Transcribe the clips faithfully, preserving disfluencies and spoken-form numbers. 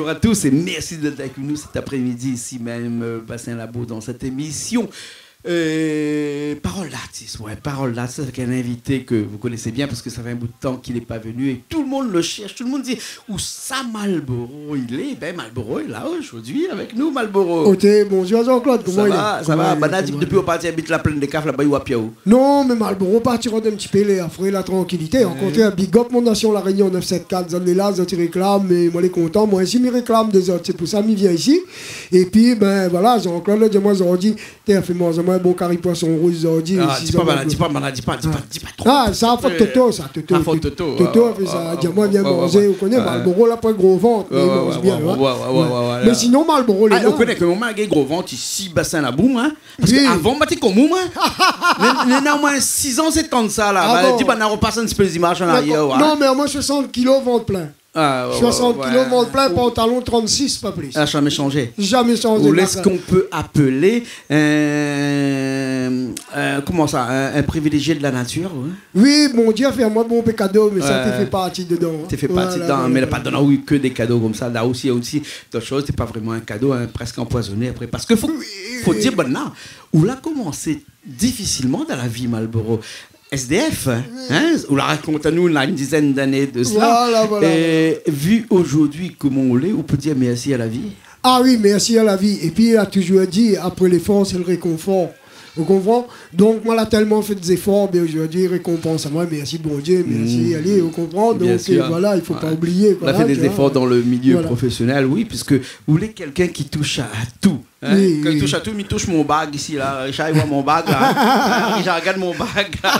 à tous et merci d'être avec nous cet après-midi ici même, euh, Bassin Labou dans cette émission. Euh, Parole d'artiste, ouais, Parole d'artiste avec un invité que vous connaissez bien parce que ça fait un bout de temps qu'il n'est pas venu et tout le monde le cherche, tout le monde dit, « Ousa Malboro i lé ? » Ben, Malboro est là aujourd'hui avec nous, Malboro. Oté, bonjour Jean-Claude, koman i lé ? Sa va, sa va. Banna la di ke dopi ou la parti abit la Plaine des Cafres laba, i oi pi aou. Non, mé Malboro parti rod in ti pé lèr fré, la trankilité. An kontrèr, big up mon nasion La Réunion neuf sept quatre, zot lé la, zot i réklam, mé moin lé kontan. Moin osi mi réklam dé zot, sé pou sa mi vien isi. Épi, ben, voilà, Jean-Claude la di amoin zordi, té, fé manz amoin in bon kari poison rouz zordi. Ah, di pa, di pa, di pa, di pa tro. Ah, sa, fot Toto, sa, Toto. Ah, fot Toto. Toto la fé sa, di amoin, vien manzé, ou koné, Malboro la poin gro vant, mé li manz bien, hein. Ouais, ouais, ouais. Mé sinon, Malboro lé la. Ah, ou koné ke mon momon la gingn gro vant isi, Bassin Labou, hein. Parske avan, moin té konm ou, moin. Néna, néna omoin sis an, sèt an de sa la. Ah bon ? Di, banna repas in ti pé zimaz an arièr, ouais. Non, mé amoin, soisant kilo, vant plin. Ah, ouais, ouais. Soisant kilo, vant plin, pantalon trant-sis, pa plis. Ah, zamé shanzé. Zamé shanzé. Ou lé sak ou pé apèl, euh, euh, koman sa, in, in privilézié de la natir, ouais. Oui, Bondié la fé amoin bonpé kado, mé sa té fé parti dedan, hein. Té fé parti dedan, mé la pa donn aou ke dé kado konmsa. La osi, osi, dot shoz, sé pa vréman in kado, hein, prèsk anpoizoné apré. Parske fo, fo dir, banna, ou la komansé difisilman dan la vi, Malboro. S D F, hein, ou la rakont anou, néna in dizèn d'ané de sa. Voilà, voilà. É vi zordi koman ou lé, ou pé dir mèrsi a la vi. Ah oui, mèrsi a la vi. Épi, la touzour di, apré léfor, sé le rékonfor. Ou konpran ? Donk, moin la tèlman fé dé zéfor, bin, zordi, rékonpans amoin, mèrsi Bondié, mèrsi, alé, ou konpran ? Donk, euh, voilà, i fo pa oublié, koi, hein, tu vois. Ou la fé dé zéfor dan le milié profésionèl, oui, puiske ou lé kèlkin ki toush a, a tout, hein. Oui, oui. Kan i toush a tout, mi toush mon bag isi la. Richard i oi mon bag la. Richard, gard mon bag la.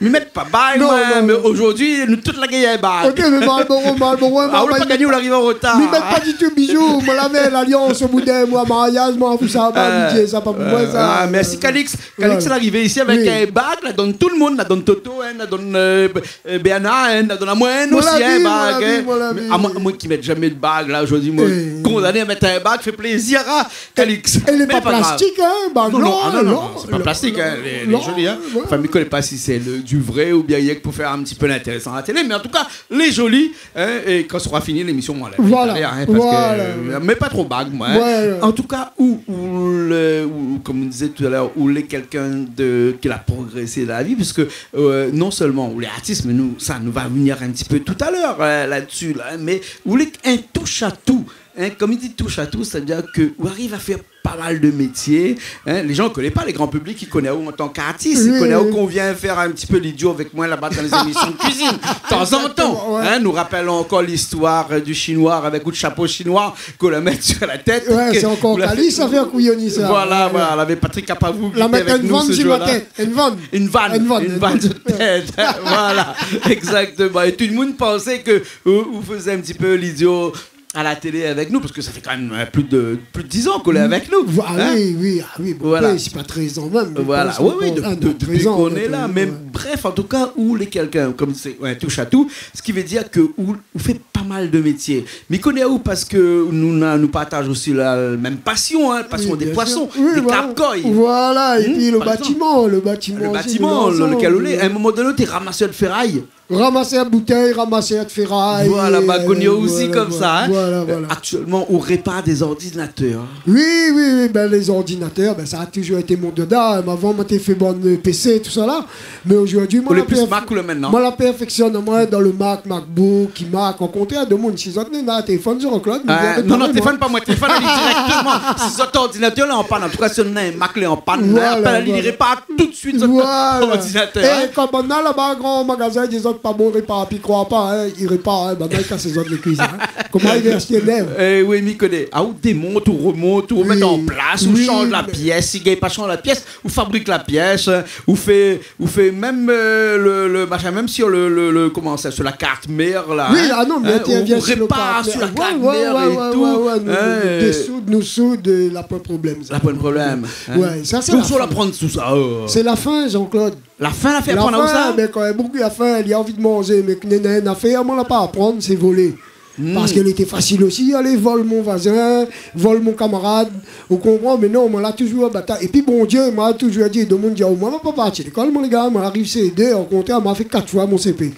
Mi mèt pa bag, moin, mé zordi, nou tout la gingn in bag. Ok, mé Malboro, Malboro, ah, ou la pa gingn, ou la ariv an retar. Mi mèt pa ditou bizou. Moin la mèt lalians o bout d'in moi, mariaz, moin, fou sa, pa, mi di, sa pa pou moin, sa. Ah, mèrsi, Calix. Calix la arivé isi avèk in bag, la donn tout le moun, la donn Toto, hein, la donn, euh, euh, Bernard, hein, la donn amoin osi, hein, bag, hein. Moin la vi, moin la vi. Mé amoin, moin ki mèt zamé de bag la, zordi, moin, kondané a mèt in bag, fé plézir a Calix. É lé pa plastik, hein, bag. Non, non, ah, non, non, sé pa plastik, hein, lé, lé zoli, hein. Anfin, mi koné pa si sé le, du vré oubien rienk pou fé in ti pé lintérésan a la télé, mé an tou ka, lé zoli, hein, é kan sra fini lémision, moin la va alé, hein, parske, euh, mé pa tro bag, moin, hein. An tou ka, ou, ou le, ou, konm ou dizé talèr, ou lé kèlkin de, ki la progrésé dan la vi, puiske, euh, non sèlman ou lé artis, mé nou, sa, nou va vnir in ti pé talèr, euh, la-dsi, la, mé ou lé in toush a tout, hein, konm i di toush a tout, sétadir ke ou ariv a fé pa mal de métié, hein. Lé zan i koné pa, le gran piblik i koné aou an tan k'artis, i koné akou ou vien fé in ti pé lidio avèk moin laba dan lé zémision de kuizine, tanzantan, hein. Exactement, ouais. Nou rapèl ankor listoir, euh, du Shinoi avèk out shapo shinoi k'ou la mèt su la tèt. Ouais, sé ankor Calix la fé kouyoni sa. Voilà, voilà, lavé Patrick Apavou ki té avèk nou se zour-la. La mèt in vann su ma tèt, in vann. In vann, in vann su tèt. Voilà, exactement. É tout le moun i pansé ke ou, ou té fé in ti pé lidio a la télé avèk nou, parske sa fé kan mèm, euh, plis de, plis de diz an k'ou lé avèk nou, hein ? Ah oui, oui, ah oui, bon, sé pa trèz an mèm, mé voilà, oui, oui, de, de, dopi k'ou lé la, mé brèf, an tou ka, ou lé kèlkin, konm sé, ouais, toush a tout, sak i vé dir ke ou, ou fé pa mal de métié. Mi koné aou parske nou, nou, nou partaz osi la mèm pasion, hein, pasion dé poison, dé karp koi. Oui, bien sûr. Oui, voilà. Voilà, épi le batiman, le batiman osi, le batiman, dan lansam, lekèl ou lé. A in moman doné, ou té ramasèr de féray. Ramasèr boutèy, ramasèr de féray, voilà, euh, ba, koni aou osi konmsa, hein. Voilà, voilà. Euh, aktièlman, ou répar dé zordinatèr, hein. Oui, oui, oui, bin, lé zordinatèr, bin, sa la touzour été mon dada, hein. Avan, moin té fé bann, euh, P C, tousala. Mé zordi, moin la pèrf-, moin la pèrfèksionn amoin dan le Mac, MacBook, iMac, o kontrèr, demoun, si zot néna téléfone, Jean-Claude, mi vien réparé, moin. Euh, non, non, téléfone pa moin, téléfone, alé dirèkteman. Si zot ordinatèr lé an pann, an tou ka, si zot néna in Mac lé an pann, hein, apèl ali, li répar tout suit zot ordinatèr, hein. Voilà, voilà. É konm banna laba, gran magazin, i di zot pa bon répar, pi kroi pa, hein, i répar, hein, banna i kas zot lé kuiz, hein. Koman i vé ashté nèv ? Eh oui, mi koné. Ah, ou démont, ou remont, ou remèt an plas, ou shanz la pièce, si i gingn pa shanz la pièce, ou fabrik la pièce, hein, ou fé, ou fé mèm, euh, le, le machin, mèm sur le, le, le, koman sa, sur la kart mèr la, hein. Oui, ah non, mé ou répar sur la kart mèr é tout, hein. Nou, nou, nou désoud, nou soud, euh, la poin problèm, sa. La poin problèm, hein. Ouais, sa sé la fin. Koman ou la pran tout sa, euh ? Sé la fin, Jean-Claude. La fin la fé aprann aou sa ? La fin, bin, kan in boug la fin, li anvi manzé, mé ke néna in afèr, moin la pa aprann, sé volé. Hmm. Parske lété fasil osi, alé vol mon voizin, vol mon kamarad, ou konpran, mé non, moin la touzour batay. Épi Bondié, moin la touzour di, domoun di, oh, moin, moin pa parti lékol, moin, lé gar, moin la ariv C deux, okontrèr, moin la fé kat foi mon C P.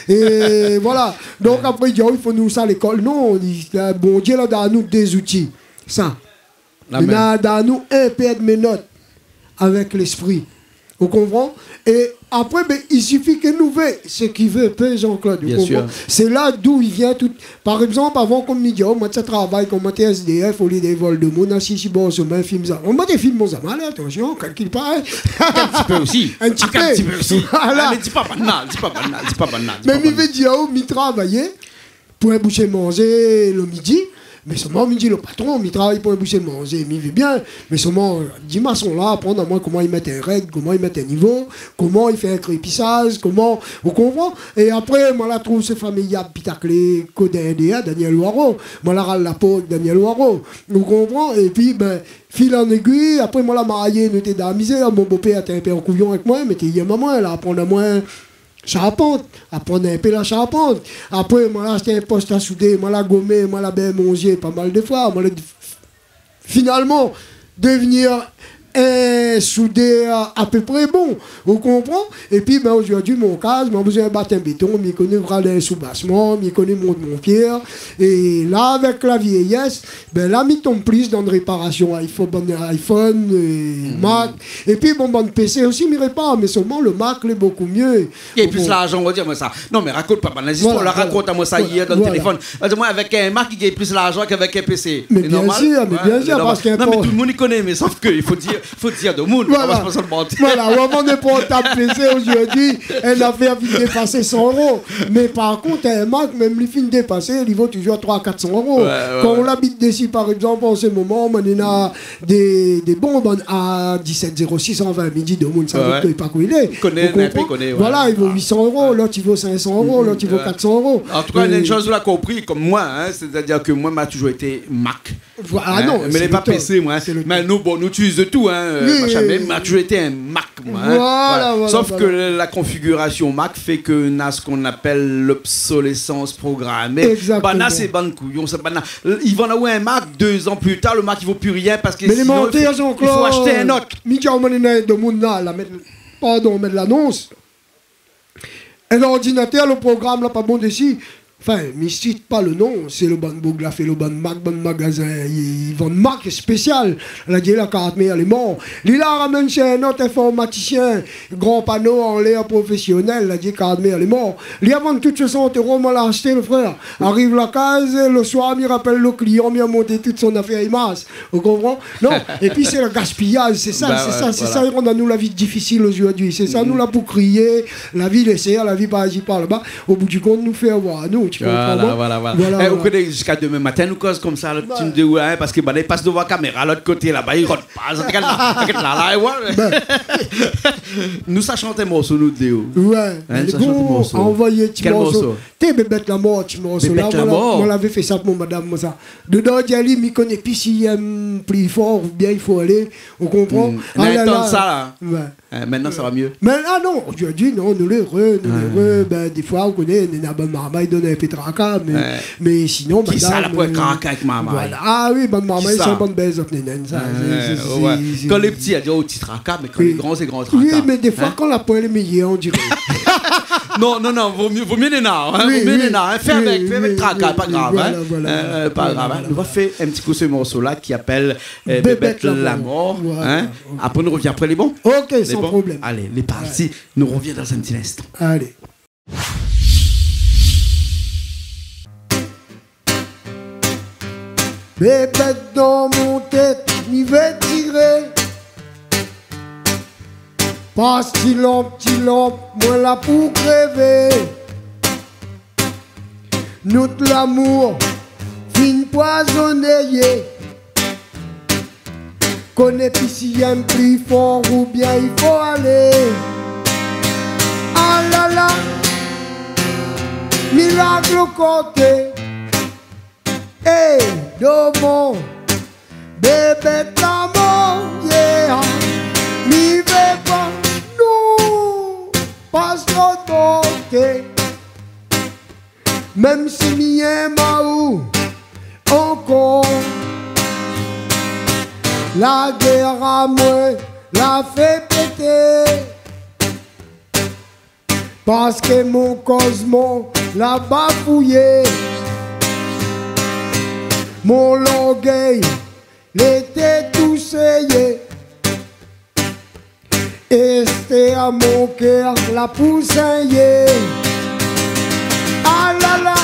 É voilà. Donk apré, i di, oh, i fo nou sa lékol. Non, li, la, Bondié la donn anou dé zouti. Sa. Amen. Li la donn anou in pèr de ménot avèk léspri. Ou konpran ? É apré, bin, i sifi ke nou vé, sak i vé pé, Jean-Claude, ou konpran ? Bien sûr. Sé la d'ou i vien tout. Par égzanp, avan, konm mi di aou, moin té sa travay konm moin té S D F, olié d'alé vol domoun, asiz si bor somin, film sa. Moin té film mon zamal, atansion, kalkil pa, hein. In ti pé osi. In ti pé. In ti pé osi. Voilà. Ah, mé di pa banna, di pa banna, di pa banna, di pa banna. Mé mi vé di aou, mi travay pou in boushé manzé le midi, mé solman mi di le patron, mi travay pou in boushé manzé, mi vé bien, mé solman, di mason la, aprann amoin koman i mèt in règ, koman i mèt in nivo, koman i fé in krépisaz, koman, ou konpran ? É apré, moin la trouv se fami i a bitaklé, kodé dé, Daniel Waro, moin la ral la po Daniel Waro, ou konpran ? Épi, bin, fil an égui, apré, moin la marié, nou té dan la mizèr, mon bopèr té in pé an kouyon avèk moin, mé té yèm amoin, la aprann amoin, sharpant, aprann in pé la sharpant. Apré, moin la ashté in pos a soudé, moin la gomé, moin la bèr mon zié pa mal de foi, moin la, finalman, devnir in soudèr a pé pré bon, ou konpran ? Épi, bin, ojourdui, mon kaz, moin la bezoin bat in béton, mi koné ral in soubasman, mi koné mont mon pièr. É la, avèk la vièyès, bin, la, mi tonm plis dan réparasion iPhone, bann iPhone, euh, Mac. Épi, bon, bann P C osi, mi répar, mé solman le Mac lé bokou myé. I gingn plis larzan, ou va dir amoin sa. Non, mé rakont pa bann zistoir. Voilà, voilà. Ou la rakont amoin sa yèr dan le téléfone. Voilà. Ou la di amoin, avèk in Mac, i gingn plis larzan k'avèk in P C. Mé bien sir, mé bien sir, parske non, mé tout le moun i koné, mé sof ke i fo dir, fo dir domoun. Voilà. Voilà, ou amoin, in portab P C ojourdui, in nafèr i vien dépasé san éro. Mé par kont, in Mac, mèm li fine dépasé, li vo touzour troi, kat san éro. Ouais, ouais. Kan ou abit dési, par égzanp, an se moman, moin néna dé, dé bon, bann A dix-sept zéro six cent vingt, mi di domoun sa, ouais, ouais, i koné pa kosa i lé. Koné, ou konpran ? Voilà, i vo uit san éro, lot i vo sink san éro, lot i vo kat san éro. An tou ka, néna in shoz ou la konpri, konm moin, hein, sétadir ke moin, ma touzour été Mac. Voilà, non, mé lé pa P C, moin. Mé nou, bon, nou itiliz de tout, hein, euh, machin, mé ma touzour été in Mac, moin, hein. Voilà, voilà. Sof ke la konfigirasion Mac fé ke na sak i apèl l'obsolescence programmée. Exactement. Banna, sé bann kouyon, sa, banna. I vann aou in Mac, dé zan pli tar, le Mac, i vo pi rien parske sinon, i fo ashté in ot. Mé Jean-Claude, mi di aou, moin néna domoun la, la mèt, pardon, mèt lanons. In ordinatèr, le program la pa bon dési. Anfin, mi sit pa le non, sé le bann boug la fé le bann Mac, bann magazin, i, i vann Mac spésial. La di la kart mèr lé mor. Li la ramenn shé in ot informatisien, gran pano anlèr profésionèl, la di kart mèr lé mor. Li la vann tout soisant éro, moin la ashté, le frèr. Ariv la kaz, le soir, mi rapèl le klian, mi la mont tout son nafèr, i mas. Ou konpran ? Non, épi sé le gaspiyaz, sé sa, sé sa, sé sa i rann anou la vi difisil ojourdui. Sé sa, nou la pou kriyé, la vi lé sèr, la vi par isi, par laba. O bout di kont, nou fé avoir anou, ti konpran, voilà, voilà. Eh, ou koné, ziska domin matin, nou koz konmsa, lot tim de, hein, parske, bann, i pas dovan kaméra, lot koté laba, i rod pa, sa, rogard la, rogard la, la, é voilà. Nou sa shant in morso, nou dé. Ouais, anvoy ti morso. Kèl morso ? Té, Bébèt Lamor, ti morso la, moin la, moin lavé fé sa pou mon madam, moin sa. Dedan, di ali, mi koné pi si i yèm pli for oubien i fo alé, ou konpran ? Néna in tan de sa la. Ouais. Eh, mintnan, sa va myé ? Mé, ah non, ojourdui, non, nou lé éré, nou lé éré. Bin, défoi, ou koné, néna bann marmay i donn in pé traka, mé, mé sinon, madam, kisa la pou in traka avèk marmay ? Voilà. Ah oui, bann marmay, sa bann bèz, zot néna sa. Kan lé pti, i di, oh, ti traka, mé kan lé gran, sé gran traka. Oui, mé défoi, kan la poin lé méyèr, on diré. Non, non, non, vo myé, vo myé néna, hein, vo myé néna, hein, fé avèk, fé avèk traka, pa grav, hein. Voilà, voilà. Euh, pa grav, hein. Nou va fé in ti kou se morso la ki apèl, euh, Bébèt Lamor, hein. Apré nou rovien apré, lé bon ? Ok, san problèm. Alé, lé parti. Nou rovien dan in ti linstan. Alé. Bébèt dan mon tèt, mi vé tiré. Pas ti lanp, ti lanp, moin la pou krévé. Nout lamour fine poizoné, yé. Koné pi si i yèm pli for oubien i fo alé. Ah la la, mi larg lo koté. Eh, domoun, Bébèt Lamor, yeah. Mi vé pa nou pas tro tonté. Mèm si mi yèm aou ankor, la gèr amoin la fé pété. Parske mon kozmo la bafouyé, mon lorgèy lété tou séyé, èstèr mon kèr la pou sényé. Alala,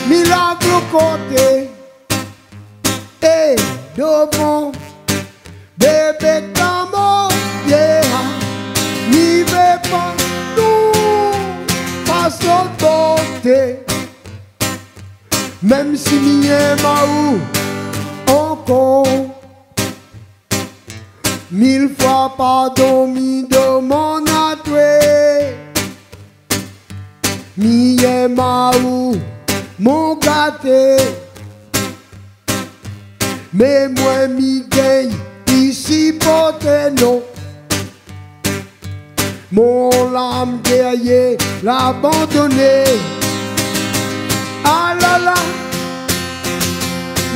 mi lav lo koté, é dovan, bébé ta mor, yeah. Mi vé pa nou pas lot boté. Mèm si mi yèm aou ankor, mil foi pardon mi domann atwé. Mi yèm aou, mon gaté. Mé moin mi gingn pi siporté, non. Mon lam gèryé la abandoné. Alala,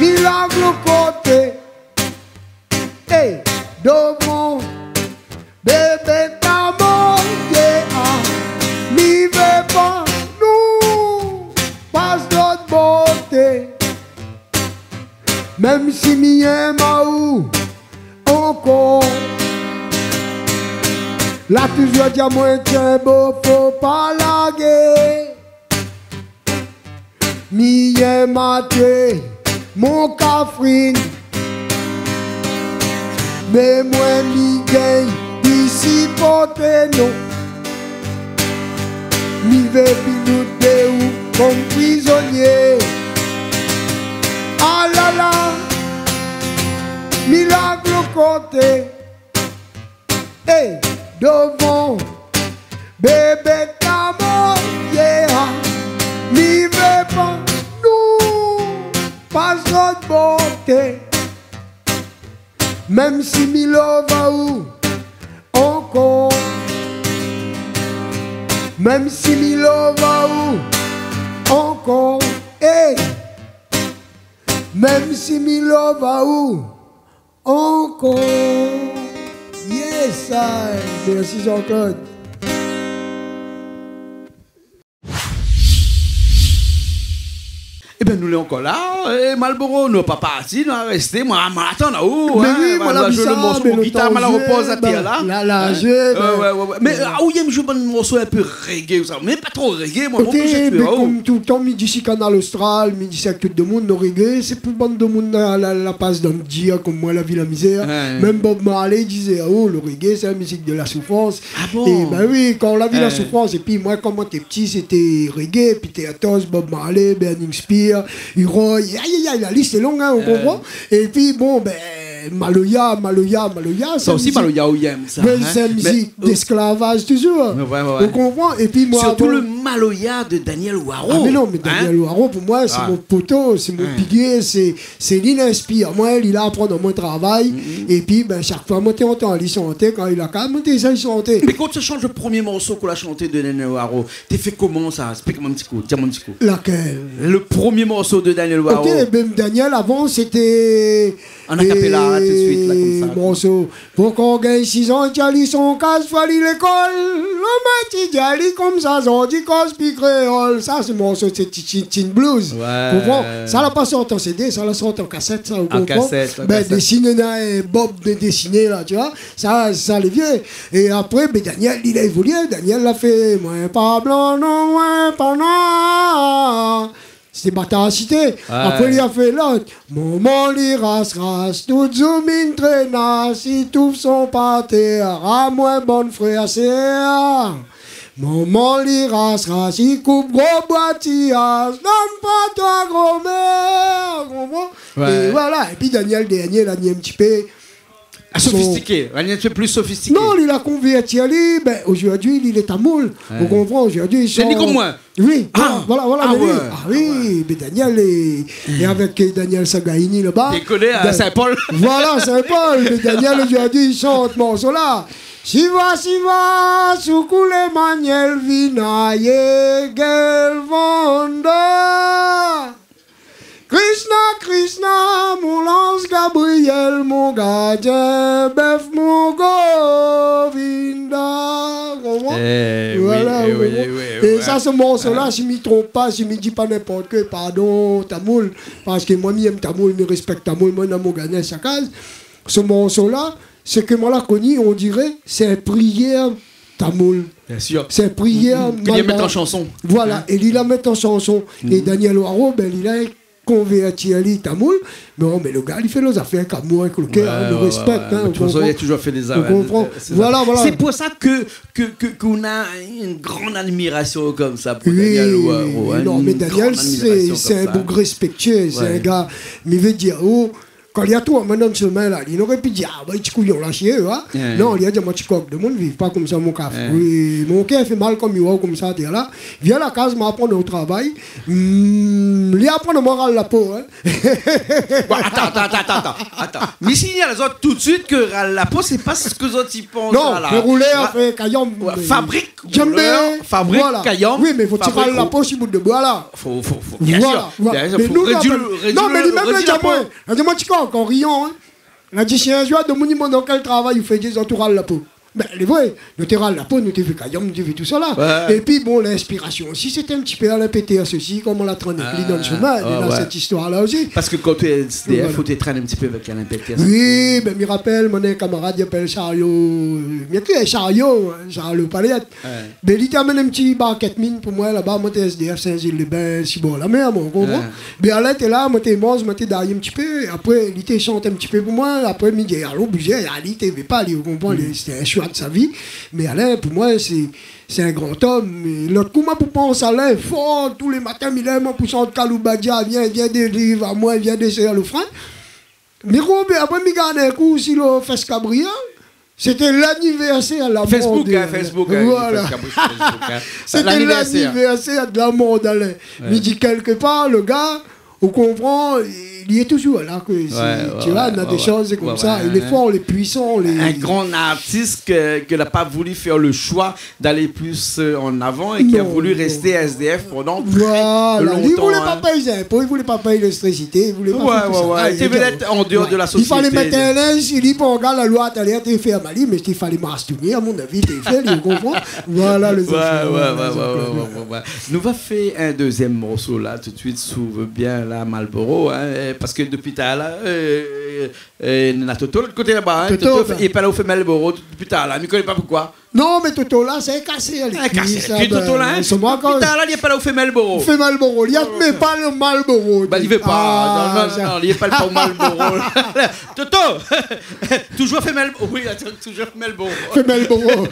mi lav lo koté. É dovan, bébé ta mor, yeah. Mi vé pa nou pas lot boté. Mèm si mi yèm aou ankor, la touzour di amoin tienbo, fo pa largé. Mi yèm atwé, mon kafrine. Mé moin mi gingn pi siporté, non. Mi vé pi nou dé ou kom prizonié. Alala, mi lav lo koté. É dovan, bébé ta mor, yeah. Mi vé pa nou pas lot boté. Mèm si mi love aou ankor, mèm si mi love aou ankor, é mèm si mi love aou ankor. Yes I. Mèrsi Jean-Claude. Ében, nou lé ankor la, é Malboro, nou pa parti, nou la rèsté, moin, moin la atann aou. Mé oui, moin la zoué lo morso, mon gitar, moin la ropoz atèr la. La, la zoué, bin. Mé, a, ou yèm zoué bann morso in pé reggae, sa. Mé pa tro reggae, moin, mon koté, bin, kom toultan, mi di si Kanal Austral, mi di si avèk tout demoun, lo reggae, sé pou bann demoun la, la, la pas dan dir, kom moin, la vi la mizèr. Mèm Bob Marley i dizé, a, o, lo reggae, sé la mizik de la soufrans. A bon ? É bin oui, kan la vi la soufrans, épi moin, kan moin té pti, sété reggae, Peter Tosh, Bob Marley, Burning Spear, Leroy, ay, ay, ay, la lis lé long, in, ou konpran ? Épi bon, bin, maloya, maloya, maloya, sa osi, mizik, maloya, ou yèm sa, bin, in ? Sé in mizik d'ésklav touzour. Ou konpran ? Épi moin, sirtou bon, lo maloya de Danyèl Waro. A mé non, mé Danyèl Waro, pou moin, sé mon poto, sé mon pilié, sé, sé li la inspir amoin, li la aprann amoin travay. Épi, bin, shak foi moin té antann ali shanté, kan li la ka, moin té shanté. Mé kan ou la shanté lo promié morso k'ou la shanté de Danyèl Waro, té fé koman sa ? Esplik amoin in ti kou, di amoin in ti kou. Lakèl ? Lo promié morso de Danyèl Waro. OK, bin, Danyèl, avan, sété, an akapéla, la, tout suit, la, komsa, morso. Pou k'ou gingn sizan, i di ali son kaz, fo ali lékol. Lo mèt i di ali komsa, zordi koz pi kréol. Sa, sé morso, sé Ti-, Ti-, Teen Blues. Konpran ? Sa la pa sort an CD, sa la sort an kasèt, sa, ou konpran ? An kasèt, an kasèt. Bin, désiné, na, é, Bob de désiné la, ti voi. Sa, sa lé vié. É apré, bin, Danyèl, li la évolié. Danyèl la fé, moin pa blan, non, moin pa noir. Sété Batar Sité. Apré, li la fé lot. Momon li ras, ras, tout zoumine trénas, i touv son par tèr, amoin bann frèr, sèr. Momon li ras, ras, i koup gro bwa ti as, donn pa toi gro mèr. Konpran ? É voilà. Épi Danyèl, dèrnié, la ni in ti pé Ah, sofistiké. Rien de plus sofistiké. Non, li la konvèrti ali, bin, ojourdui, li lé tamoul. Ou konpran, ojourdui, li shant. Sé ni kom moin. Oui, voilà, voilà, mé li, ah oui, mé Danyèl é, é avèk, euh, Danyèl Sagaini laba. Dékoné, à Saint-Paul. Voilà, Saint-Paul. Mé Danyèl, ojourdui, li shant morso la. Siva, Siva, soukou lé manyèl, vinaigre, gèl, vanda. Krishna, Krishna, mon lanj Gabrièl, mon gardien bèf, mon Govinda. Ou konpran ? Eh, oui, eh, oui, oui, oui. É sa, se morso-la, si mi tronp pa, si mi di pa ninport ke, pardon, tamoul, parske moin, mi èm tamoul, mi rèspèk tamoul, moin, dan mon gardien sa kaz. Se morso-la, sak moin la koni, on diré, sé in priyèr tamoul. Bien sûr. Sé in priyèr, mm, mm, ke li la mèt an shanson. Voilà, é li la mèt an shanson. É Danyèl Waro, bin, li la konvèrti ali tamoul. Mé, mé lo gars, li fé lo zafèr èk lamour, èk lo kèr, in, nou rèspèk, in, ou konpran. Ouais, ouais, ouais. De toute façon, il y a toujours fait des... Voilà, voilà. C'est pour ça que, que, que, qu'on a une grande admiration comme ça pour Danyèl Waro, hein, une grande admiration comme ça. Oui, non, mé Danyèl, sé, sé in boug rèspèktié, sé in gars, mi vé dir, oh, kan li la trouv amoin dan shomin la, li noré pi di, ah, bin, ti kouyon la, sié, in. Non, li la di amoin, ti kok, demoun i viv pa konmsa, mon kaf. Oui, mon kèr i fé mal kan mi oi aou konmsa, té la. Vien la kaz, ma aprann aou travay. Hmm, li aprann amoin ral la po, in. Bon, atann, atann, atann, atann, atann. Mi signal azot tout de suite ke ral la po, sé pa sak zot i pans la. Non, fé roulèr, fé kayanm, fabrik djembé, fabrik kayanm. Oui, mé fo tir ral la po si bout de boi la. Fo, fo, fo, bien sûr. Voilà, voilà. Bien sûr, fo rédui, rédui la po. Non, mé li mèm la di amoin, la di amoin, ti kok, an riyan, in. La di, si in zour demoun i domann aou kèl travay ou fé, di zot ou ral la po. Bin, lé vré, nou té ral la po, nou té fé kayanm, nou té fé tousala. Ouais. Épi, bon, linspirasion osi, sété in ti pé Alain Péters osi, koman la trann èk li dan shomin, li néna sèt istoir-la osi. Parske kan ou té S D F, ou té trann in ti pé avèk Alain Péters. Oui, bin, mi rapèl, moin néna in kamarad, i apèl Charlot, euh, bien ke Charlot, in, Charlot Paliette. Ouais. Bin, li té amenn in ti barkèt min pou moin laba, moin té S D F Saint-Gilles-les-Bains, si bor la mèr, moin, ou konpran ? Ouais. Bin, Alain té la, moin té manz, moin té dayé in ti pé. Apré, li té shant in ti pé pou moin. Apré, mi di, alé, oblizé, ali té vé pa, li, ou konpran, li, sété in shoi de sa vi. Mé Alain, pou moin, sé, sé in gran om. É lot kou, moin pou pans Alain for, tou lé matin, mi lèv, moin pou shant Kaloubadia, vien, vien délivr amoin, vien désèr lo frin. Mé Robert, apré, mi gard in kou si lo fès kabriyan, sété lanivèrsèr la mor de Alain. Facebook, in, Facebook, in, voilà. Fès kabriyan, Facebook, in. Sété lanivèrsèr de la mor d'Alain. Ouais. Mi di, kèlkepar, lo gars, ou konpran, li lé touzour la, ke sé, tu vois, néna dé shoz konmsa. Ouais, ouais. Lé for, lé puisan, lé... Un grand artiste que, que n'a pas voulu faire le choix d'aller plus, euh, en avant et qui a voulu rester S D F pendant très longtemps, hein. Non, non. Voilà. Li voulé pa pèy zinpo, li voulé pa pèy léléktrisité, li voulé pa fé tousa. Ouais, ouais, ouais. Li té vé èt an déor de la sosiété. I falé mèt in linz, li pran gard la loi, talèr té fé mal, mé i falé mastouni, a mon avi, té fé, ou konpran ? Voilà, lé zafèr, ouais, ouais, ouais. Nou va fé in dézièm morso la, tout de suite, si ou vé bien, la, Malboro, in, euh, parske dopi talèr la, euh, euh, néna Toto lot koté laba, in. Toto, Toto, bin. Li apèl aou fé Malboro dopi talèr la, mi koné pa poukoi. Non, mé Toto la, sé kasé, li. Kasé. Épi Toto la, in, dopi talèr la, li apèl aou fé Malboro. Fé Malboro. Li èm pa lo Malboro. Bin, li vé pa. Ah, non, non, non, li apèl pa Malboro. Toto ! Touzour fé Malboro. Oui, atann, touzour fé Malboro. Fé Malboro.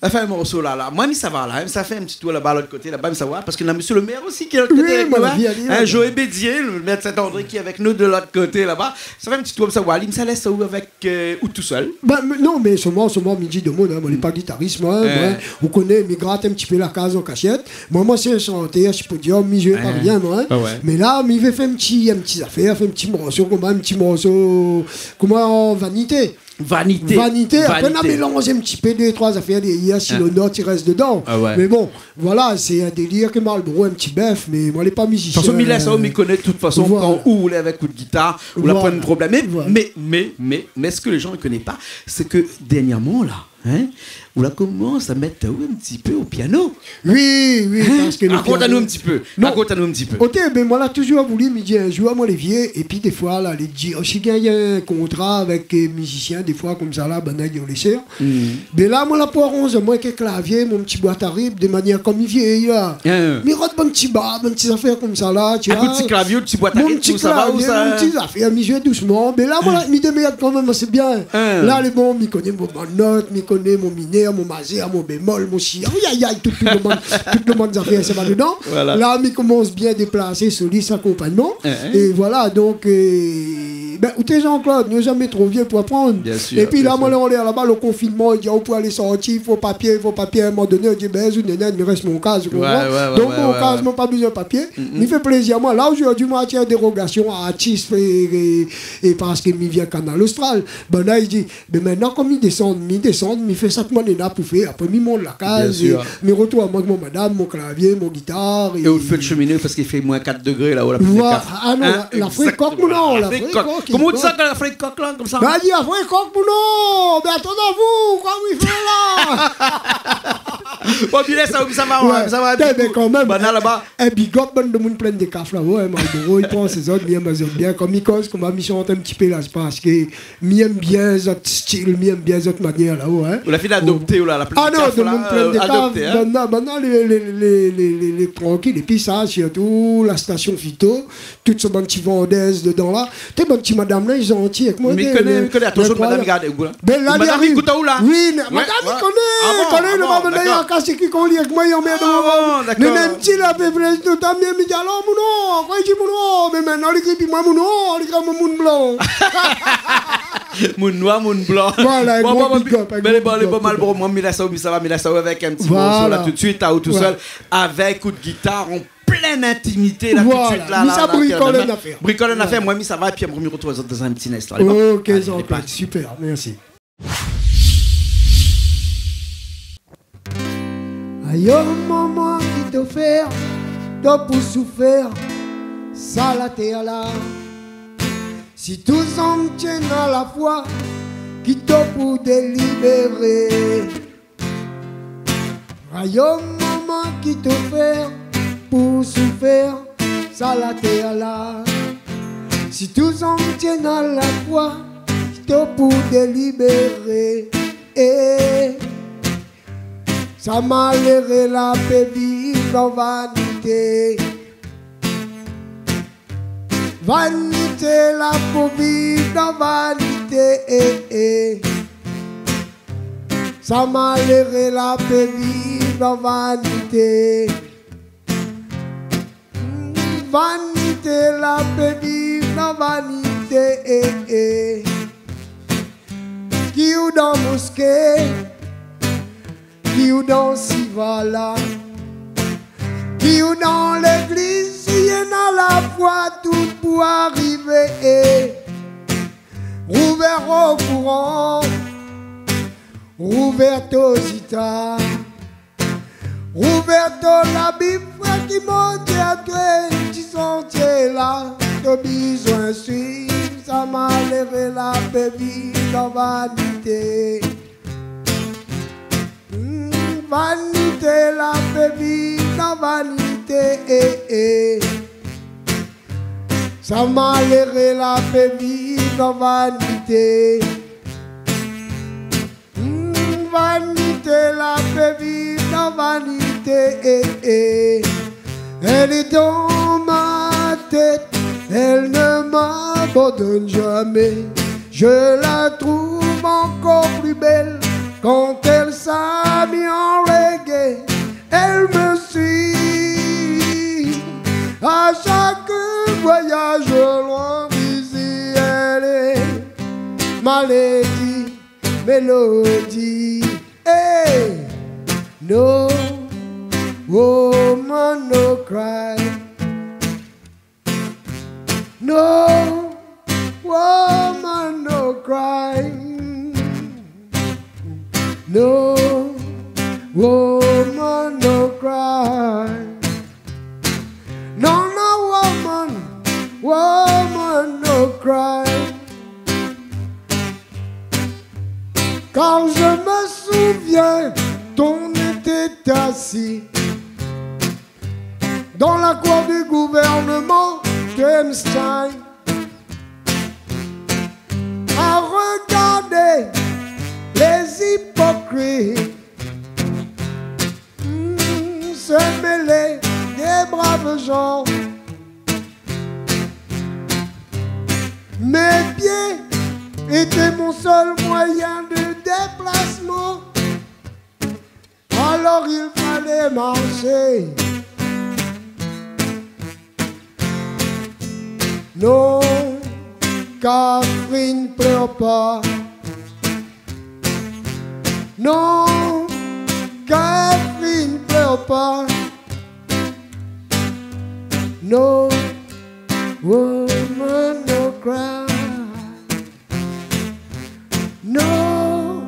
Anfin, morso la, la. Moin, mi sava la, in, mi sa fé in ti tour laba, lot koté laba, mi sava, parske néna mésyé lo mèr osi ki lé lot koté avèk nou, in. Oui, mon avi, ali, Joé Bédier, lo mèr de Saint-André, ki lé avèk nou de lot koté laba. Sa fé in ti tour, sa, Wally, mi sa lès aou avèk, euh, ou tousèl ? Bin, mé non, mé solman, solman, mi di demoun, in, moin lé pa gitaris, moin, moin, ou koné, mi grat in ti pé la kaz an kashèt. Moin, moin, sé in shantèr, si podiom, mi zoué pa rien, moin, in. Ah ouais. Mé la, mi vé fé in ti, in ti zafèr, fé in ti morso, koman, in ti morso, koman, vanité. Vanité. Vanité, apré, nou la mélanz in ti pé dé, troi zafèr dèrièr, si lo not i rès dedan. Ah ouais. Mé bon, voilà, sé in délir ke Malboro, in ti bèf, mé moin lé pa mizisien. De tout fason, mi lès aou, mi koné, de tout fason, kan ou lé avèk out gitar, ou la poin problèm. Voilà. Mé, mé, mé, mé, mé sak lé jan i koné pa, sé ke dèrnièrman, la, in, ou la komans a mèt aou in ti pé o piano. Oui, oui, parske lo piano... Rakont anou in ti pé. Non. Rakont anou in ti pé. Oté, bin, moin la touzour voulu, mi di in zour, moin lé vié, épi défoi, la, lé di, osi gingn in kontra avèk, euh, mizisien, défoi, konmsa, la, banna i lès. Bin la, moin la pou aranz amoin kèk klavié, mon ti boit a ritm, de manièr kom mi vièy, la. Mi rod bann ti bar, bann ti zafèr konmsa, la, tu vois. Avèk out ti klavié, out ti boit a ritm, tout sa va, ou sa ? Mon ti klavié, mon ti zafèr, mi zoué dousman. Bin la, moin la, mi démèrd kanmèm asé bien. La, lé bon, mi koné mon bann not, mi koné mon minèr, mon mazèr, mon bémol, mon si, ay, ay, ay, tout, tout lo bann, tout lo bann zafèr, sa va dedan. Voilà. La, mi komans bien déplasé, solis, akonpagnman. É voilà, donk, euh, Ben, ou té Jean-Claude, nou zamé tro vié pou aprann. Bien sûr, bien sûr. Épi la, moin lé anlèr laba, lo konfinman, i di, ou pé alé sorti, i fo papié, i fo papié. A in moman doné, ou di, ben, ou néna, mi rès mon kaz, ou konpran ? Ouais, ouais, ouais. Donk, ouais, mon kaz, moin pa bezoin papié. Mm, mm. Mi fé plézir amoin. La, zordi, moin la tir dérogasion a artis é, é, é parske mi vien Kanal Austral. Banna i di, ben, mintnan, kom mi désann, mi désann, mi fé sak moin néna pou fé. Apré, mi mont la kaz, bien sûr, é mi retourn amoin èk mon madam, mon klavié, mon gitar, é... É ou fé lo sheminé parske i fé moins quatre degrés la-o, la plis de quatre. Voilà. Ah non, la, la fré kok, mon non, la fré kok. Koman ou di sa, la fré kok, la, konmsa ? Ben, di la fré kok, mon non, ben, atann avou, koman i fé la ? Bon, pi la, sa, sa va, ouais, sa va, bin, kan mèm. Banna laba. Eh, big up, bann demoun Plaine des Cafres la, ouais, Malboro, i pran sé zot, mi èm azot bien. Kom i koz, kom mi shant in ti pé la, sé parske mi èm bien zot stil, mi èm bien zot manièr la, ouais. Ou la fine adopté, ou la, la pli kaf la, euh, adopté, hein. Demoun Plaine des Cafres, banna, banna lé, lé, lé trankil. Épi sa, sirtou la station Fito, tout bann ti vandèz dedan la. Té bann ti madam la, i zanti èk moin. Mi koné, mi koné. Atansion, madam i gard aou la. Ben, la, madam i ékout aou la. Oui, madam i koné, i koné, madam i koné. Ah bon, d'accord. Mé mèm si la pé plèz, tout a bien, mi di, alor, mon non, kosa i di, mon non, mé mintnan, li kri pi moin, mon non, li kri amoin moun blan. Moun noir, moun blan. Voilà, in gro big up, in gro big up. Bon, bon, bon, mé lé bon, lé bon, Malboro, moin, mi lès aou, mi sava, mi lès aou avèk in ti morso la tout de suite, aou tousèl, avèk out gitar an plin intimité la tout de suite la. Voilà. Mi sa brikol in afèr. Brikol in afèr, moin, mi sava, épi mi artrouv azot dan in ti linstan. Alé, bon. Ok, Jean-Claude, super, mèrsi. Ayo, momon, ki to fé, to pou soufèr sa la tèr la. Si touzan tienn a la foi, ki to pou délibéré. Ayo, momon, ki to fé pou soufèr sa la tèr la. Si touzan tienn a la foi, ki to pou délibéré. Eh, sa maléré la pé viv dan vanité. Vanité la pou viv dan vanité, eh, eh. Sa maléré la pé viv dan vanité. Vanité la pé viv dan vanité, eh, eh. Ki ou dan moské, ki ou dan sivala, ki ou dan légliz, si néna la foi, tout pou arivé, eh. Rouvèr o kouran, rouvèr to zita, rouvèr to la Bib, frèr, ki Bondié a done ti santié la, to bezoin suiv, sa maléré la pé viv dan vanité. Hmm, vanité la pé viv dan vanité, eh, eh. Sa maléré la pé viv dan vanité. Hmm, vanité la pé viv dan vanité, eh, eh. Elle est dans ma tête, elle ne m'abandonne jamais. Je la trouve encore plus belle quand elle s'habille en reggae. Elle me suit à chaque voyage loin d'ici. Elle est ma lady, mélodie. Hey, no woman no cry. No woman no cry. No woman no cry. Non, non, woman, woman no cry. Car je me souviens, on était assis dans la cour du gouvernement Kremstein, à regarder les hypocrites, hmm, se mêler des braves gens. Mes pieds étaient mon seul moyen de déplacement. Alors il fallait marcher. Non, Catherine, plèr pa. Non, Catherine, plèr pa. No woman, no cry. No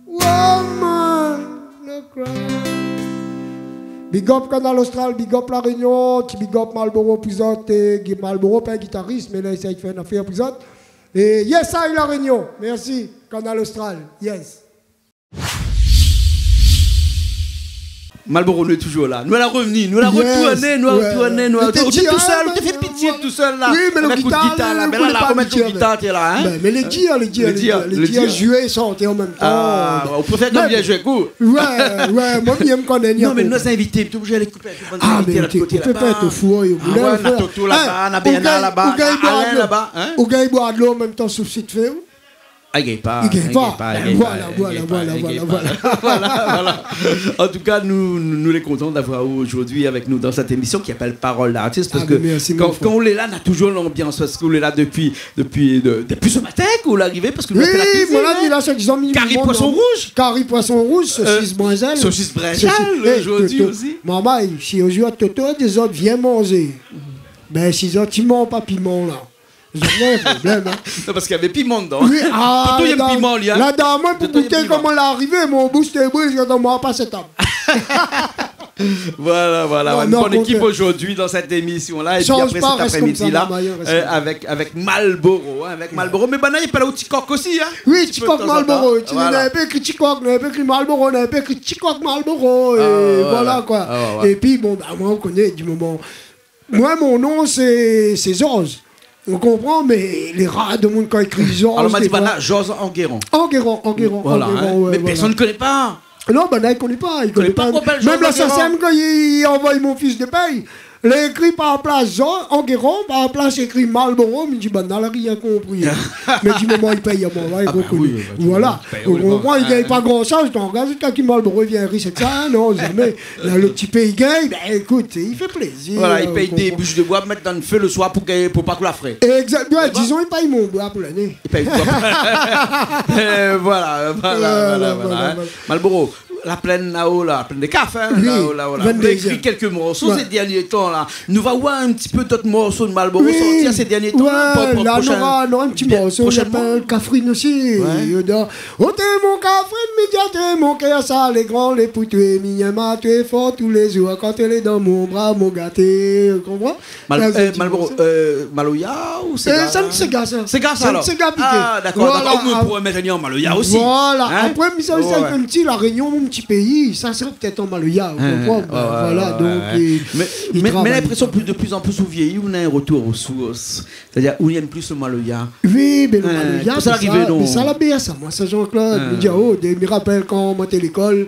woman, no cry. Big up Kanal Austral, big up La Réunion, ti big up Malboro pou zot, é Guy Malboro, pa in gitaris, mé la, i éséy fé in afèr pou zot. É yes, aï, La Réunion. Mèrsi, Kanal Austral. Yes. Malboro, nou lé toujour la. Nou la revni, nou la retourné, nou la retourné, nou la retourné. Ou té tousèl, ou té fé pitié tousèl la. Wi, mé lo gitar la, mé la, la, koman gitar té la, in ? Bin, mé lé dir, lé dir, lé dir, lé dir, zoué, shanté an mèm tan. Ah, ou préfèr kan bien zoué, kou. Wé, wé, moin, mi koné, non, mé nou, nout zinvité, té oblizé alé koupé avèk bann zinvité la, koté laba. Ah, mé ou pé pa èt fou, wi. Ah wé, na Toto laba, na Bernard laba, na Alain laba, in ? Ou gingn boir dolo an mèm tan, souf si té fé, wi. Ah, i gingn pa, i gingn pa, i gingn pa. Voilà, voilà, voilà. Voilà, voilà. En tout cas, nou, nou, nou lé kontan d'avoir aou zordi avèk nou dan sèt émisyon ki apèl Parole d'artiste, parske kan, kan ou lé la, na toujour lanbians, parske ou lé la dopi, dopi, de, dopi se matin ke ou la arivé, parske nou la fé la kuizine, in. Wi, voilà, mi la, sa, dizon, mi... Kari poison rouz. Kari poison rouz, sosis brinzèl. Sosis brinzèl, zordi osi. Toto, manmay, si zordi Toto di azot vien manzé, bin, si zot i manz pa piman la, zot néna in problèm, in. Non, parske navé piman dedan. Wi, ah, Toto i èm piman, li, in. La, dan moin, pou gouté koman la arivé, mon boush té bri, kan moin la pas tab. Voilà, voilà. Non, wé, non, bonn ékip zordi dan sèt émisyon la, épi apré sèt aprémidi la, rès konmsa, manmay, rès konmsa, avèk, avèk Malboro, in, avèk Malboro. Mé banna i apèl aou Ti Kok osi, in. Wi, Ti Kok Malboro. Voilà. Néna in pé i ékri Ti Kok, néna in pé i ékri Malboro, néna in pé i ékri Ti Kok Malboro, é voilà, koi. Ah wé. Épi, bon, ba, moin, ou koné, di moman Moin, mon non, sé, sé Georges. Ou konpran, mé lé rar demoun kan i ékri Georges, défoi. Alor, ma di, banna, Georges Enguerrand. Enguerrand, Enguerrand, Enguerrand, wé. Mé pèrsone i koné pa. Non, banna i koné pa, i koné pa. Mèm la Sacem, kan i, i anvoy mon fis de pèy, la ékri par plas Georges Enguerrand, par plas ékri Malboro, mi di, banna la rien konpri. Mé di moman i pèy amoin, wé, i rekoné. Ah ba wi, ba, ou konpran, i gingn pa gran shoz, ton gaz, kan i Malboro i vien rish èk sa, non, zamé. La, lo ti pé i gingn, bin, ékout, i fé plézir, ou konpran. Voilà, i pèy dé boush de boi, mèt dan lo fé lo soir pou gingn, pou pa kou la frèt. Égzak, wé, dizon, i pèy mon boi pou lané. I pèy boi. É voilà, voilà, voilà, voilà. Malboro, la plèn laô la, la plèn dé kaf, in, laô, laô la. Wi, venndezièm. Ou la ékri kèlk morso sé dèrnié tan la. Nou va oir in ti pé dot morso de Malboro sorti sé dèrnié tan la, pou, pou la proshin, nora, nora in ti morso, proshinnman. Li apèl Kafrine osi. Wé. Oté mon Kafrine, midiaté, mon kèr sa lé gran, lé pou toué, mi yèm atoué for toulézour, kan ou lé dan mon bra, mon gaté, ou konpran ? Mal-, Malboro, maloya ou séga, sa ? Séga sa, alor. Séga piké. Ah, dakor, dakor. Voilà, ou pouré mèt an maloya osi. Voilà. Apré, mi sa, sa fé in ti La Rényon, mon ti péi, sa sra pétèt an maloya, ou konpran ? Bin, voilà, donk, mé, mé, mé mi na linprésion, de pli an pli ou vièyi, ou na in retour o sours. Sétadir, ou yèm plis lo maloya. Wi, mé lo maloya, pou sa, arivé, non ? Mé sa la bèrs amoin sa, Jean-Claude. Mi di, oh, mi rapèl kan moin té lékol,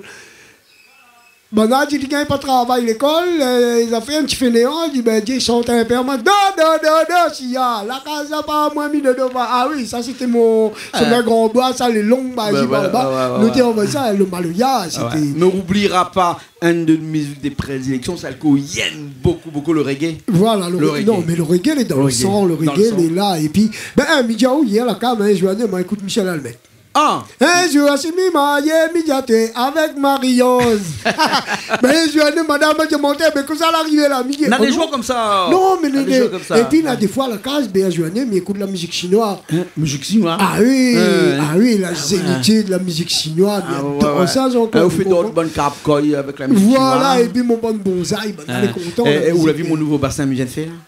banna di, li gingn pa travay lékol, li la fé in ti fénéan, li di, bin, di, shant in pé, moin, do, do, do, do, si, ah, la kaz la pa moin, mi dodo pa. Ah wi, sa sété mon, sé mon gran boi, sa, lé long, ba, zi, ba, ba. Nou té anvoy sa, lo maloya, sété. Mé ou oubliera pa, inn de mizik de prédiléksion, sèl ke ou yèm bokou, bokou, lo reggae. Voilà, lo reggae. Non, mé lo reggae lé dan lo san, lo reggae lé la. Épi, bin, mi di aou, yèr la kaz, in zourné, moin ékout Michel Admette. Ah. In zour, si mi marié, mi di até avèk Marie-Ange. Bin, in zourné, madam la di, mé kosa la arivé la, mi di, na dé zour konmsa. Non, mé na dé zour konmsa. Épi, na défoi, la kaz, bin, in zourné, mi ékout la mizik shinoi. In, mizik shinoi. Ah wi, ah wi, la zénitude, la mizik shinoi, bien, sa, ou fé dot bann karap koy avèk la mizik shinoi. Voilà, épi mon bann bonzay, banna lé kontan, la mizik. Ou la vi mon nouvo basin mi vien fé la ?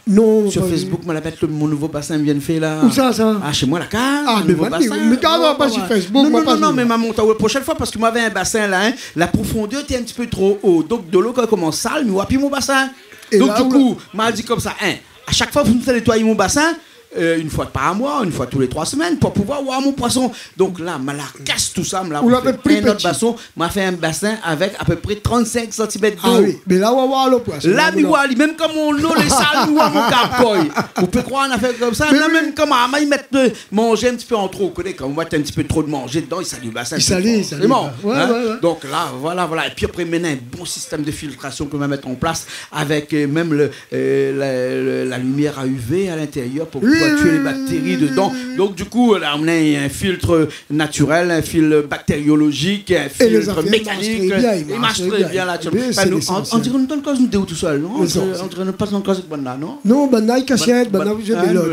Non, pa vi. Sur Facebook, ma la mèt lo, mon nouvo basin mi vien fé la. Ousa sa ? Ah, shé moin la kaz, mon nouvo basin. Ah, mé, mé, mé, pa sur Facebook, non, non, mé ma mont aou la proshèn foi, parske moin navé in basin la, in, la profondèr té in ti pé tro o. Donk, dolo, kan i komans sal, mi oi pi mon basin. Donk, di kou, ma di konmsa, in, a shak foi, fo mi sa nétoiy mon basin, euh, inn foi par moi, inn foi tou lé troi semèn, pou pouvoir oir mon poison. Donk la, ma la kas tousa, ma la fé in not basin, ma fé in basin avèk apépré trant-sink santimèt dolo. Ah wi, mé la, ou va oir lo poison. La, mi oi ali, mèm kan mon lo lé sal, mi oi mon karap koy. Ou pé kroir in afèr konmsa, mé la, mèm kan ma, ma i mèt, euh, manzé in ti pé an tro, ou koné, kan ou mèt in ti pé tro de manzé dedan, i sali lo basin, i sali, i sali, forséman, wé, wé. Donk la, voilà, voilà. Épi apré, mi néna in bon sistèm de filtrasion ke ma mèt an plas avèk, euh, mèm lo, euh, la, la, la limièr a U V a lintérièr pou, wi, va tué lé baktéri dedan. Donk, du kou, la, nou na in filtr natirèl, in filtr baktériolozik, in filtr mékanik. É lé zafèr i marsh tré bien, i marsh tré bien la. Ébin, sé lésansièl. Anfin, nou, on, on diré nou antann koz nou dé ou tousèl, non ? Mé non. On diré nou antann koz nou dé ou tousèl, non ? Non, banna i kasièt, banna i zoué bélot.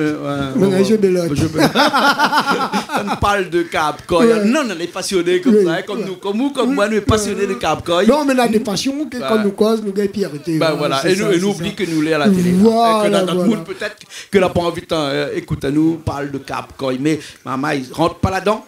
Banna i zoué bélot. Nou parl de kap, kan... Non, non, lé pasioné konmsa, in, konm nou, konm ou, konm moin, nou lé pasioné de kap, kan... Non, mé na dé pasion ke kan nou koz, nou gingn pi arété. Bin voilà. É nou, é nou oubli ke nou lé a la télé, la. É ke na dot moun, pétèt, ke la pa anvi tan, eu, ékout anou parl de kap, kan, mé, marmay, rant pa ladan.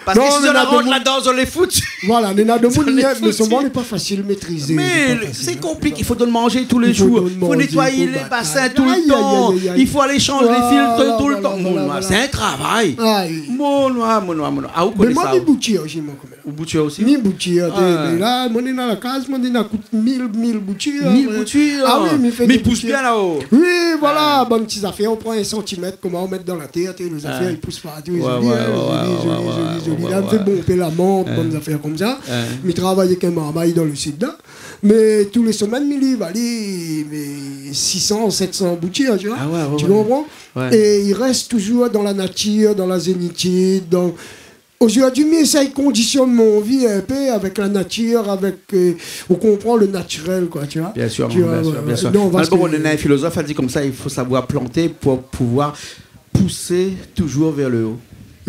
Parske si zot i rant ladan, zot lé foutu. Voilà, néna demoun, mé solman lé pa fasil métrizé. Mé sé konpliké, i fo donn manzé tou lé zour. I fo nétoy lé basin toultan. I fo alé shanz lé filtr toultan. Mon noir, sé in travay. Mon noir, mon noir, mon noir. Ah, ou koné sa, ou ? Mé moin, mi boutir osi, moin, kan mèm. Ou boutir osi ? Mi boutir, té, mé la, moin néna la kaz, moin néna kout mil, mil boutir. Mil boutir. Ah oui, mi fé dé boutir. Mé i pous bien la-o. Oui, voilà, bann ti zafèr, ou pran in santimèt, koman ou mèt dan la tèr, té, lé zafèr i pous partou, zoli, in, zoli, zoli, zoli. La, mi fé bonpé lamant, bann zafèr konmsa. Mi travay èk in marmay dan le sid, la. Mé tou lé semèn, mi liv, alé, mé sis san, sèt san boutir, tu vois. Ah ouais, ouais, ouais. Tu comprends ? Ouais. É i rès touzour dan la natir, dan la zénitid, dan Ozordi, mi éséy kondisionn mon vi in pé avèk la natir, avèk, eu, ou konpran, le natirèl, koi, tu vois. Bien sûr, bien sûr, bien sûr. Malboro, néna in filozof la di konmsa, i fo savoir planté pou pouvoir pousé touzour vèr le o.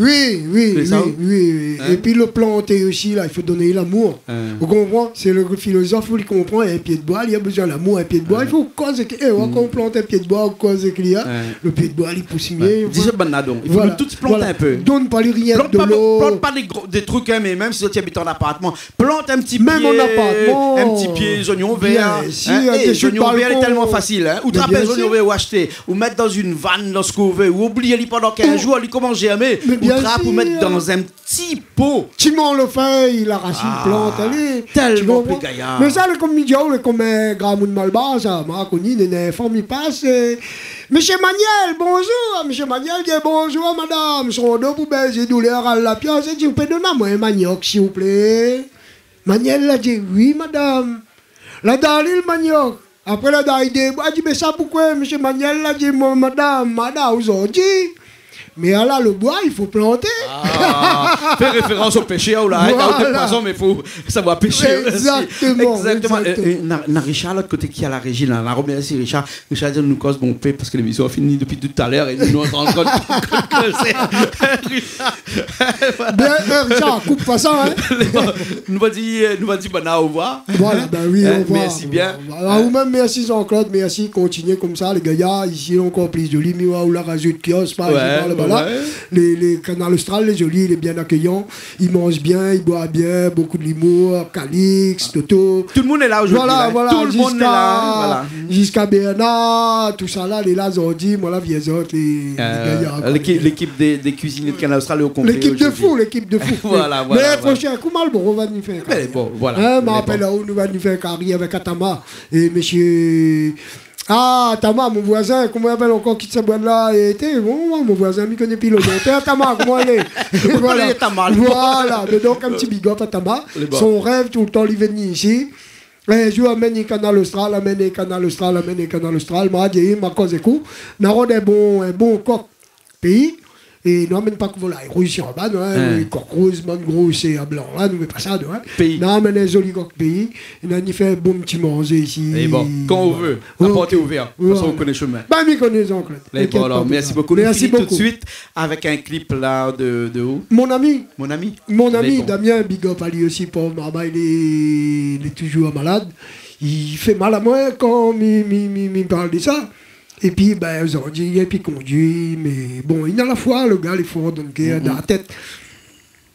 Oui, oui, oui, oui. Épi le planté osi, la, i fo donn ali lamour. Ou konpran ? Sé le filozof, ou li konpran, in pié d'boi, li la bezoin lamour, in pié d'boi. I fo koz èk, é, ou, kan ou plant in pié d'boi, ou koz èk li, in. Le pié d'boi, li pous mié. Di sa banna donk, i fo nou tout plant in pé. Donn pa li rienk dolo. Plant pa, plant pa dé gro, dé truk, in, mé mèm si zot i abit an apartman, plant in ti pié, in ti pié zoignon vèr. Mèm an apartman. Bien sir, in, é, desi le balkon. Zoignon vèr, lé tèlman fasil, in. Mé bien sir. Ou trap in zoignon vèr ou ashté, ou mèt dan in van, dan sak ou vé, ou oubli ali pandan kinz zour, li komans zèrmé. Mé bien sir. Ou trap, ou mèt dan in ti po. Ti manl o fèy, la rasine plant, alé. Ah, tèlman pli gayar. Mé sa, lé konm mi di aou, lé konm, eu, gramoun malbar, sa, ma koni, néna in fanm i pas, eu, Mésyé Manièl, bonzour. Mésyé Manièl di bonzour, madam. Son do pou bèzé, doulèr, al la pias, li di, ou pé donn amoin in maniok, siouplé ? Manièl la di, oui, madam. La done ali le maniok. Apré, la done ali dé boi, la di, mé sa poukosa, Mésyé Manièl ? La di, mon madam, madam, ozordi. Mé ala le boi, i fo planté. Ah, fé référans o péshèr, la, in, kan ou té poison, mé fo savoir pésé osi. Voilà. Exactement, exactement. É, é, na, na Richard, lot koté, ki lé a la réji, la. Na romèrsi Richard. Richard, nou koz bonpé parske lémision la fini dopi talèr é nou, nou lé ankor koz. Richard. Bien, eu, Richard, koup pa sa, in. Nou va di, eu, nou va di banna orevoir. Voilà, bin oui, orevoir. Mèrsi bien. Voilà, ou mèm, mèrsi Jean-Claude, mèrsi, kontinié konmsa, lé gayar, isi lé ankor pli zoli, mi oi ou la razout kios par isi, par laba. Lé, lé Kanal Austral, lé zoli, lé bien akéyan, i manz bien, i boi bien, bonpé de limour, Calix, Toto. Tout le moun lé la ozordi, la. Voilà, voilà, ziska, ziska Bernard, tousa la, lé la ozordi, moin la vi azot, lé, lé gayar, koi. Lékip, lékip dé, dé kuizinié de Kanal Austral lé o konplé ozordi. Lékip de fou, lékip de fou. Voilà, voilà. Mé proshèn kou, Malboro va ni fé in kari. Mé bon, voilà. In, ma apèl aou, nou va ni fé in kari avèk Atama. É mésyé, ah, Atama, mon voizin, koman i apèl ankor, kit sa boit la, é té, bon, mon voizin, mi koné pi lo non. Té, Atama, koman i lé ? Voilà. Voilà, mé donk, in ti big up Atama. Lé bon. Son rèv toultan, li vni isi. In zour, amenn ali Kanal Austral, amenn ali Kanal Austral, amenn ali Kanal Austral. Ma di, ma koz èk ou. Na rod in bon, in bon kok péi. É nou amenn pa k'volay rouz si anba, non, in, kok rouz, bann gro sé a blan la, nou vé pa sa, non, in. Péi. Nou amenn in zoli kok péi, é nou va ni fé in bon ti manzé isi. É bon, kan ou vé, la port lé ouvèr, de tout fason, ou koné shomin. Bin, mi koné, Jean-Claude. Inkièt pa pou sa. Lé bon, alor, mèrsi bonpé. Mèrsi bonpé. Nou fini tout de suit avèk in klip la de, de ou ? Mon ami. Mon ami. Mon ami Damien, big up ali osi, pov marmay, li, li lé touzour malad. I fé mal amoin kan mi, mi, mi, mi parl de sa. Épi, bin, ozordi, li lé pi kondui, mé bon, li na la foi, le gars, li lé for dan le kèr, dan la tèt.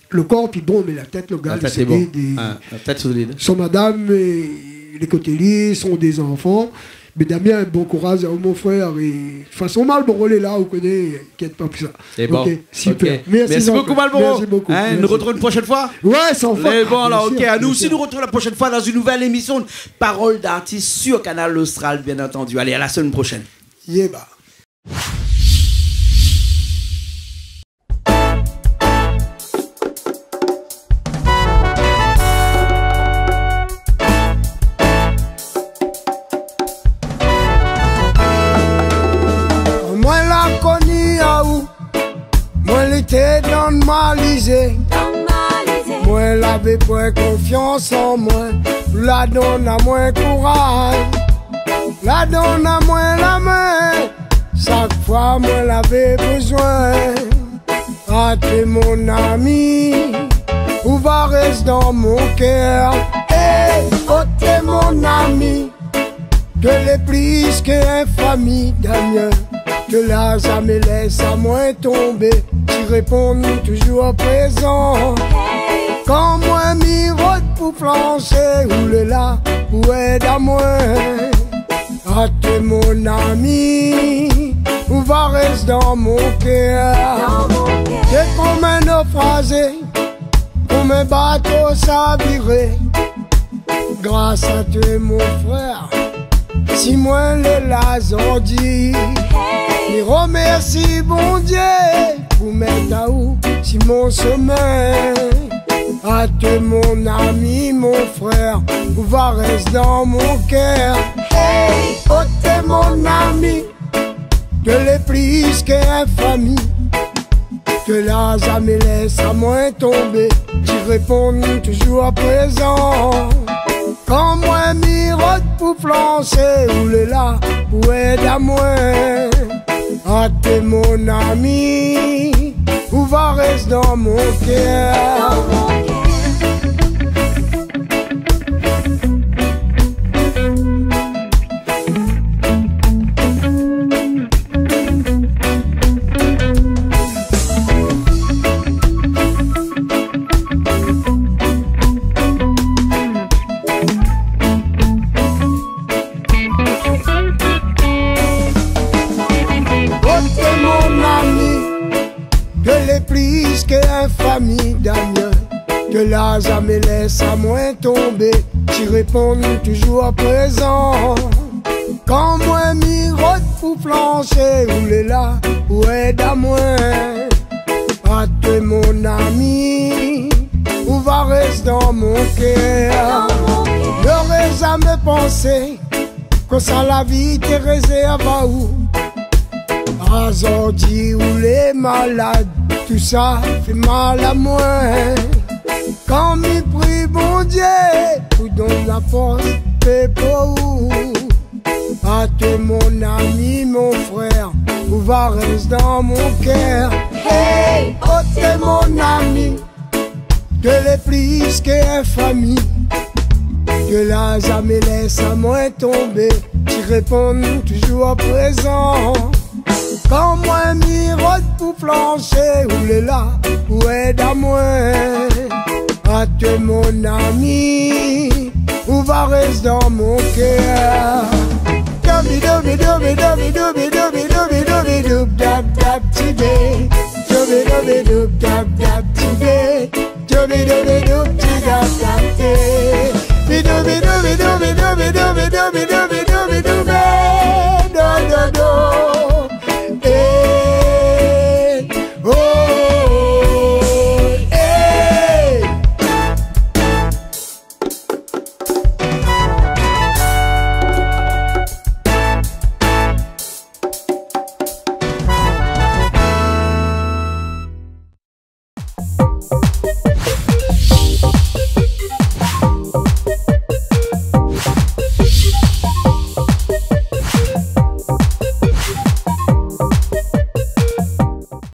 Le kor lé pi bon, mé la tèt, le gars, li lé solid. La tèt lé bon. Ah, la tèt solid. Son madam, eu, lé koté li, son dé zanfan. Mé Damien, bon kouraz aou, mon frèr. É de tout fason, Malboro lé la, ou koné, inkièt pa pou sa. Lé bon. Ok, super. Ok. Mèrsi bonpé, Malboro. Mèrsi bonpé. In, nou artrouv in proshèn foi. Ouais, san fot. Lé bon, alor, ok. Bien sir, bien sir. Nou osi, nou artrouv la proshèn foi dan in nouvèl émision de Parole d'artiste sur Kanal Austral, bien entendu. Alé, à la semaine prochaine. Yéba. Moin la koni Té dann malizé. Dann malizé. Moin lavé pwin konfians an moin. La donn amoin kouraz. La donn amoin la min. Shak fwa moin lavé bézoin. A té mon ami, ou va rès dan mon kèr. Hey, o té mon ami, té lé plis ke in fami, Damien. Té la zamé lès amoin tonbé, ti réponn touzour prézan. Kan moin mi rod pou flansé, ou lé la pou èd amoin. A té mon ami, ou va rès dan mon kèr. Dan mon kèr. Té konm in nofrazé, konm in bato saviré. Gras a té mon frèr, si moin lé la zordi. Hey. Mi romèrsi Bondié pou mèt aou si mon shomin. A té mon ami, mon frèr, ou va rès dan mon kèr. Hey, o té mon ami, té lé plis ke in fami. Té la zamé lès amoin tonbé, ti réponn touzour prézan. Kan moin mi rod pou flansé, ou lé la pou èd amoin. A té mon ami, ou va rès dan mon kèr. Dan mon kèr. O té mon ami, té lé plis ke in fami, Damien. Té la zamé lès amoin tonbé, ti réponn touzour prézan. Kan moin mi rod pou flansé, ou lé la pou èd amoin. A té mon ami, ou va rès dan mon kèr. Dan mon kèr. Noré zamé pansé konmsa la vi té rézèrv aou. Azordi ou lé malad, tousa fé mal amoin. Kan mi pri Bondié pou donn la fors, fé pou ou. A té mon ami, mon frèr, ou va rès dan mon kèr. Hey, o té mon ami, té lé plis ke in fami. Té la zamé lès amoin tonbé, ti réponn touzour prézan. Kan moin mi rod pou flansé, ou lé la pou èd amoin. A té mon ami, ou va rès dan mon kèr. Dobi dobi dobi dobi dobi dobi dobi dobi doub dab dab tibé. Dobi dobi doub dab dab tibé. Dobi dobi doub